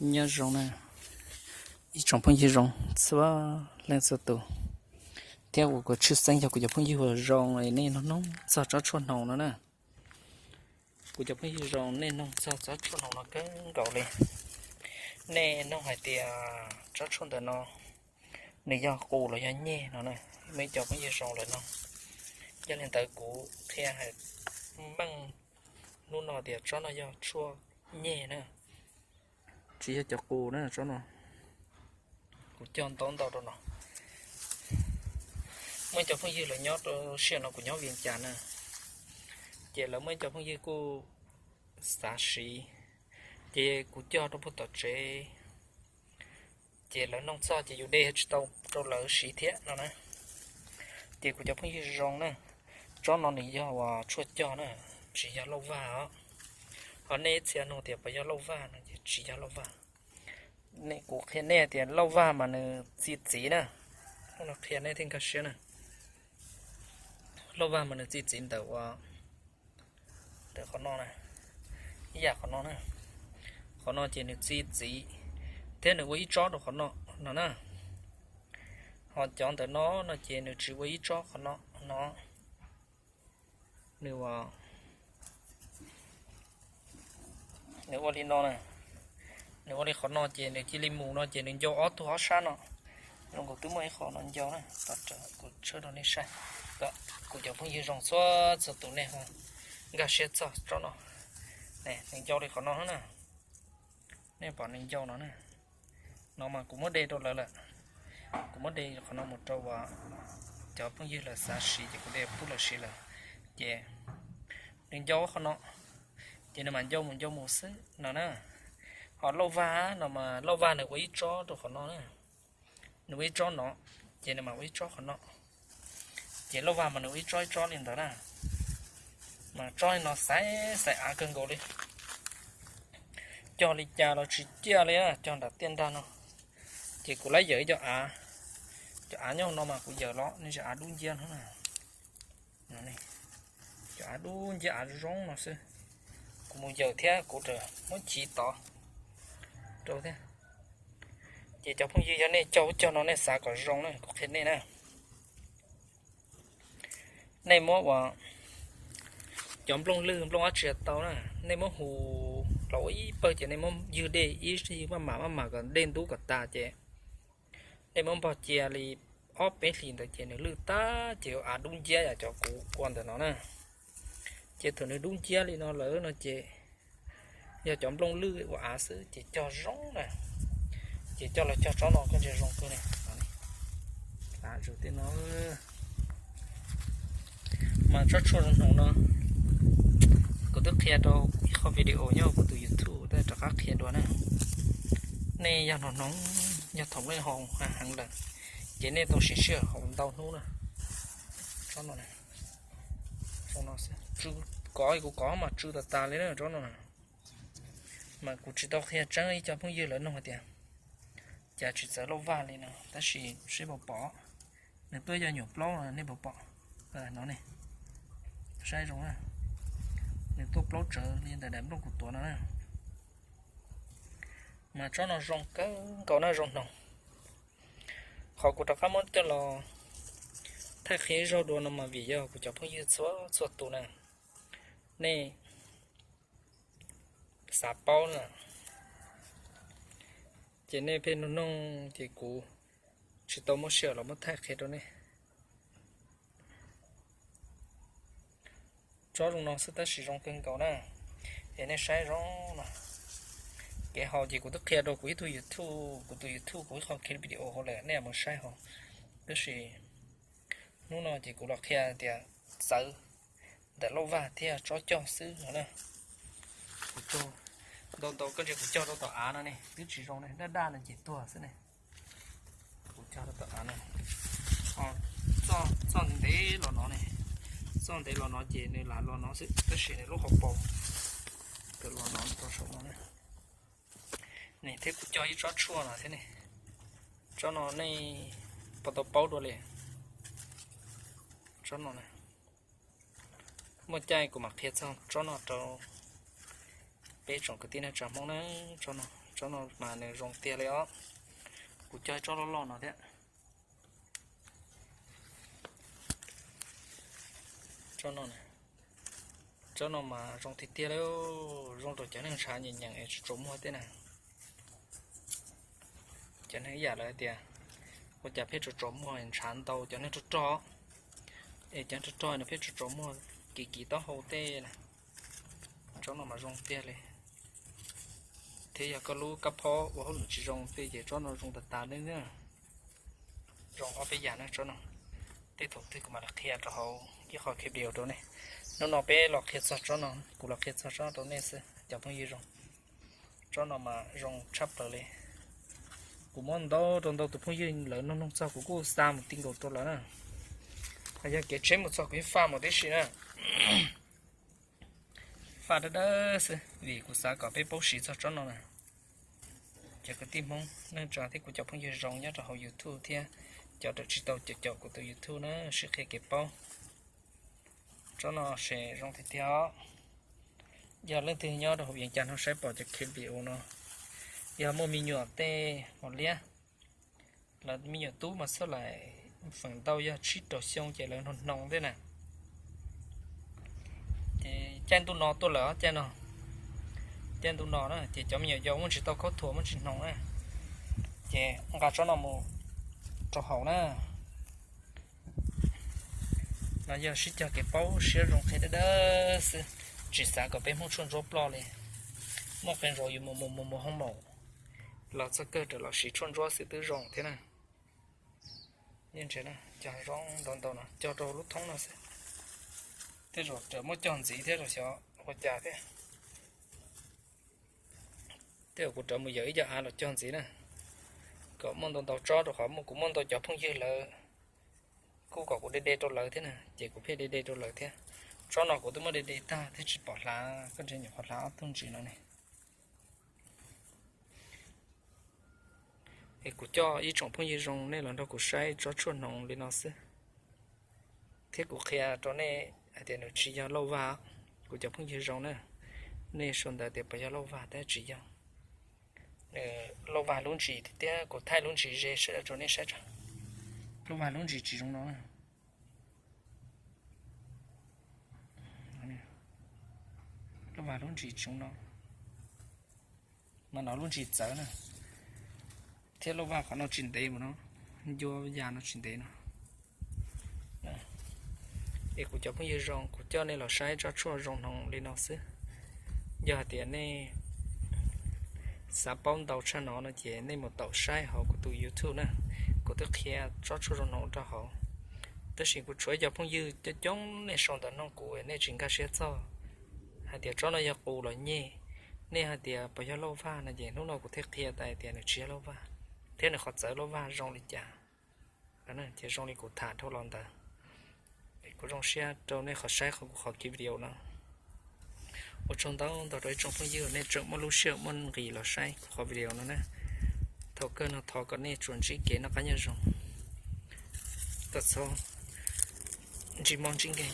Nyob zoo na, ib tsoom phooj ywg zoo txhua leej txhua tus, thiab uas kuv tshwj xeeb yog kuv cov phooj ywg uas zoo nej nug nug txog tsob tshuaj hnoos no na. Kuv cov phooj ywg zoo nej nug txog tsob tshuaj hnoos no kawg nkaus li. Nej nug hais tias tsob tshuaj ntawm no nws yog qus los yog nyeg no na, muaj ib co phooj ywg zoo lawm no. Yog li ntawd kuv qhia hais meej hnub no tias tsob no yog tshuaj nyeg na, tsis yog cov qus na tsob no. Kuv cog ntau ntau rau no. Muaj ib co phooj ywg lawv nyob rau sij hawm no kuv nyob Vias Cas na, ces lawv muaj ib co phooj ywg kuj xav siv, ces kuv cog rau puag tom tsev, ces lawv nug txog ces yus de tsis tau rau lawv siv thiab no na. Ces kuv cov phooj ywg zoo na, tsob no nws yog uas tshuaj cog na, tsis yog lauj vag os. Ho nej txhia nug tias puas yog lauj vag no ces tsis yog lauj vag. Kuv qhia nej tias lauj vag mas nws txi txiv na, qhia nej thiaj nkag siab na. Lauj vag mas nws txi txiv ntawm uas ntawm qhov no na, ib yam qhov no na. Qhov no ces nws txi txiv thiab nws ua ib tsob rau qhov no no na. Ho cov ntawm no no ces nws tsis ua ib tsob qhov no no. Nws ua, nws ua li no na, nws ua li qhov no ces nws cia li mus no ces nws ncau ob tug ob sab no. Zoo nkaus twb muaj ib qho no ncau na, kuv tshawb rau nej saib. Kuv cov phooj ywg zoo txhua txhua tus nej ho nkag siab txog tsob no. Nws ncau li qhov no na, nej pom nws ncau no na. No mas kuv muab de rau lawv lawm, kuv muab de qhov no mus rau uas cov phooj ywg lawv xav siv ces kuv de pub lawv siv lawm. Ces nws ncau qhov no, ces nws mam ncau mus ncau mus xwb no na. Ho lauj vag no mas lauj vag nws ua ib tsob rau qhov no na, nws ua ib tsob no, ces nws mam ua ib tsob qhov no. Ces lauj vag mas nws ua ib tsob ib tsob li ntawd na, mas tsob li no xaiv xaiv av kawg nkaus li. Cog li cas los tsis ciaj li, cog nram tiaj nrag no. Ces kuv laib yawm ib co av, cov av nyob no mas kuv yawm los nej av dub nciab no na. Cov av dub nciab av zoo no xwb. Kuv mus yawm thiab kuv muab chiv tod rau thiab. Ces cov phooj ywg yog nej cog ub cog no nej xav kom zoo na kuv qhia nej na. Nej muab uas cov nplooj lwj nplooj dab tsi tau na, nej muab hu los ua ib pawg ces nej muab ywg dej ib ywg maj mam maj mam kom dej ntub kom tas ces nej muab npog cia li ob peb hlis ntawd ces nws lwj tag ces ua av dub nciab yam cov kuv ua ntawm no na. Ces thaum nws dub nciab li no lawm no ces yog cov nplooj lwj ua av xwb ces cog zoo na. Ces coj los cog tsob no koj ntsia zoo kawg li. Mas tsob tshuaj zoo hnoos no kuv twb qhia rau ib qho video nyob kuv tus YouTube, tab rov qab qhia dua na. Nej yog hnoos hnoos, yog thaum nej haus heev lawm ces nej tau siv sij hawm haus ntau hnub na. Tsob no, kov kuv kov mas tsw tas tas li na tsob no na. Mas kuv tsis tau qhia tseeb, ib co phooj ywg lawv nug hais tias cas tsis txawv lauj vag li no, tab sis seb puas pom, nws tuaj yog nyuam plaub no nej puas pom no ne. Saib zoo na, nws tuaj plaub tsawv li ntawm daim nplooj kuv tuav no na. Mas tsob no zoo kawg nkaus na, zoo hnoos. Qhov kuv rov qab muab coj los thaij qhia ib zaug dua no mas vim yog kuv cov phooj ywg txhua txhua tus na, nej xav paub na, ces nej pheej nug nug ces kuv tsis tau muab sij hawm los muab thaij qhia rau nej. Tsob zoo no xwb tab sis zoo kawg nkaus na, es nej saib zoo no. Kev haus ces kuv twb qhia rau kuv ib tug YouTube, kuv tus YouTube kuv ib qho clip video hauv lawm, nej mus saib hauv. Tab sis hnub no ces kuv los qhia tias txawv ntawm lauj vag thiab tsob cog xwb no na. Kuv cog ntau ntau, koj ntsia kuv cog rau tom av no ne twb tsis zoo ne, daj daj no ces tuag xwb ne. Kuv cog rau tom av no, txoj ntev los no ne, txoj ntev los no ces nws lam los no xwb tab sis nws lub hauv paus tawm los no rau saum no ne. Nws thiab kuv cog ib tsob tshuaj no thiab ne, tsob no nej puas tau paub dua li? Tsob no, muaj caij kuv mam qhia txog tsob no rau peb tsoom kwv tij neej tsa Hmoob na. Tsob no, Tsob no mas nws zoo tiag li os. Kuv cog tsob loj loj no thiab. Tsob no, tsob no mas zoo tiag tiag li, zoo rau cov neeg ntshav nyeem nyeem es tsuas tsuas muag tej na. Cov neeg ib yam lawv hais tias, ua cas pheej tsuas tsuas muag ntshav ntau, cov neeg rog rog, es cov neeg rog rog no pheej tsuas tsuas muag kiv kiv taub hau tej na. Tsob no mas zoo tiag li, thiab yog koj lub kab phob ua hauj lwm tsis zoo tej ces tsob no zoo tas tas li na. Zoo ob peb yam na tsob no. Tej thaum twg kuv mam li qhia rau hauv ib qho clip video rau nej. Hnub no peb los qhia txog tsob no, kuv los qhia txog tsob no rau nej xwb cov phooj ywg zoo. Tsob no mas zoo tshaj plaws li. Kuv muab ntau rau ntau tus phooj ywg lawv nug nug txog kuv kuj xa mus ti nkaus rau lawv na. Yog kev tsheb mus txog kuv yeej faj mus tib si na. Faj dawb dawb xwb vim kuv xav kom peb paub siv txog tsob no na. Cov kwv tij Hmoob neej tsa thiab kuv cov phooj ywg zoo nyob rau hauv YouTube thiab cov uas tsis tau caum caum kuv tus YouTube na, sib qhia kev paub. Tsob no ces zoo tiag tiag os. Yog leej twg nyob rau hauv Vias Cas no saib pom cov clip video no, yog muaj me nyuam tej mos liab, lawv me nyuam tub mas xub lais feem ntau yog tsib rau xyoo ces lawv hnoos hnoos thiab na. Ces caij ntuj no tuaj lawm os, caij no, caij ntuj no na ces cov me nyuam yaus muaj tsis tau khaub thuas muaj tsis hnoos na, ces nqa tsob no mus rau haus na. No yog sib cog kev paub siab zoo qhia dawb dawb xwb, tsis xav kom peb Hmoob tshuaj ntsuab ploj li. Muaj qee zaus yus mus mus mus mus hoob maum los txog kawg raws los siv tshuaj ntsuab xwb twb zoo thiab na. Cog zoo ntau ntau no cog rau lub thoob no xwb, tej zaum raws muab cog ntxiv thiab los xyov ua cas thiab. Tej zaum kuv rov mus yawm ib co av los cog ntxiv na, kom muaj ntau ntau tsob rau qhov muaj kuv muaj ntau cov phooj ywg lawv kuj kom kuv de de rau lawv thiab na, ces kuv pheej de de rau lawv thiab. Tsob no kuv twb muab de de tag thiab tsis pom hlav, koj ntsia nyuam qhuav hlav ob tug ntsis no ne. Es kuv coj ib tsoom phooj ywg zoo nej los nrog kuv saib tsob tshuaj hnoos li no xwb, thiab kuv qhia rau nej hais tias nws tsis yog lauj vag. Kuv cov phooj ywg zoo na, nej sau ntawv tias puas yog lauj vag tab tsis yog. Lauj vag lub ntsis tiag tiag, kuv thaij lub ntsis ze sawv daws rau nej saib tso. Lauj vag lub ntsis tsis zoo no. Lauj vag lub ntsis tsis zoo no, mas no lub ntsis txawv na, thiab lauj vag qhov no tsis ntev mus no, ncua ya no tsis ntev no. Es kuv cov phooj ywg zoo, kuv coj nej los saib tsob tshuaj zoo hnoos li no xwb. Yog hais tias nej xav paub ntau tshaj no no ces nej mus taum saib hauv kuv tus YouTube na, kuv twb qhia tsob tshuaj zoo hnoos rau hauv. Tab sis kuv tshuav ib co phooj ywg coob coob nej sau ntawv nug kuv nej tsis nkag siab txog hais tias tsob no yog qus los nyeg. Nej hais tias puas yog lauj vag no ces hnub no kuv thiaj qhia tau hais tias nws tsis yog lauj vag, thiab nws qhov txawv lauj vag zoo li cas. Ces zoo li kuv tham dhau los ntawd. Kuv zoo siab rau nej qhov saib kuv qhov video no. Ua tsaug ntau ntau rau ib tsoom phooj ywg nej tseem muaj lub sij hawm muaj nqis los saib kuv qhov video no na. Thaum kawg no thov kom nej tsuas ntsib kev noj qab nyob zoo, kom txhob ntsib mob ntsib nkeeg.